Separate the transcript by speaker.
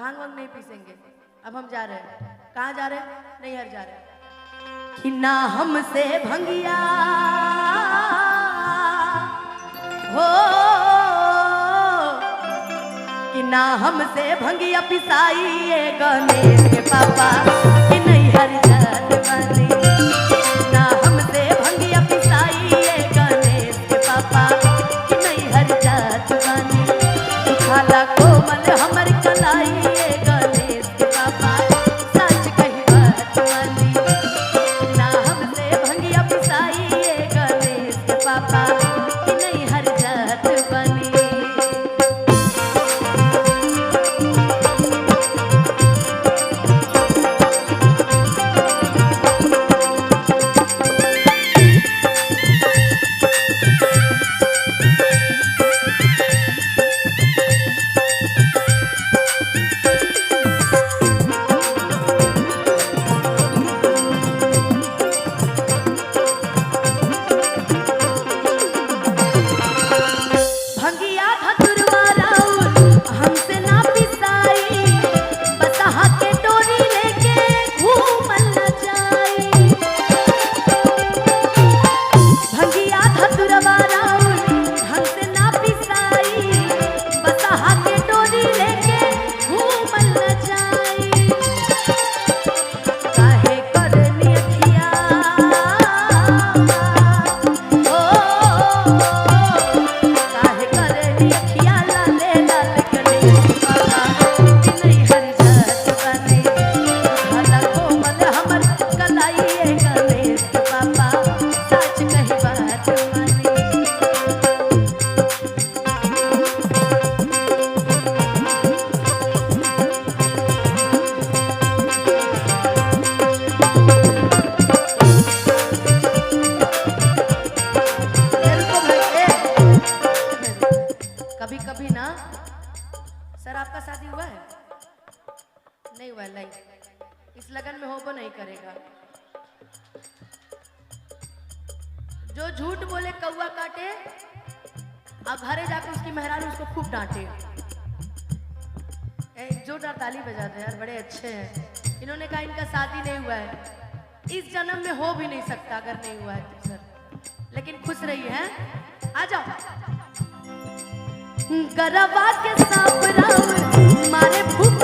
Speaker 1: भांग वांग नहीं पीसेंगे, अब हम जा रहे हैं। कहाँ जा रहे हैं? नैहर जा रहे हैं। कि ना हमसे भंगिया हो, कि ना हमसे भंगिया पिसाई ये गणेश के पापा, कि नैहर जात बानी। ना हमसे भंगिया पिसाई ये गणेश के पापा, कि नैहर जात बानी। तू खाला कोमल हमर कलाई ये गणेश के पापा, सच कही बात मानी। ना हमसे भंगिया पिसाई ये गणेश के पापा, कि नैहर जात बानी। भंगिया धतुरवा राउर हमसे ना पिसाई, बसहा के डोरी लेके घूमल न जाई। भंगिया धतुरवा राउर हमसे ना पिसाई, बसहा के डोरी लेके घूमल न जाई। काहे करनी अखिया ओ, काहे करनी अखिया लाले लाल गणेश बाबा, कि नैहर जात बानी। भला कोमल हमर कलाई ये गणेश बाबा, सच कही बात मानी। रुको भाई, ए। कभी कभी ना सर, आपका शादी हुआ है? नहीं हुआ है, नहीं, इस लगन में हो वो नहीं करेगा। जो झूठ बोले कौआ काटे, अब घरे जाकर उसकी मेहरारू उसको खूब डांटे। ए, जोरदार ताली बजा दो यार, बड़े अच्छे हैं। इन्होंने कहा इनका शादी नहीं हुआ है, इस जन्म में हो भी नहीं सकता अगर नहीं हुआ है तो सर, लेकिन खुश रही है। आ जाओ। गरबा के सांप राउर मारे फूक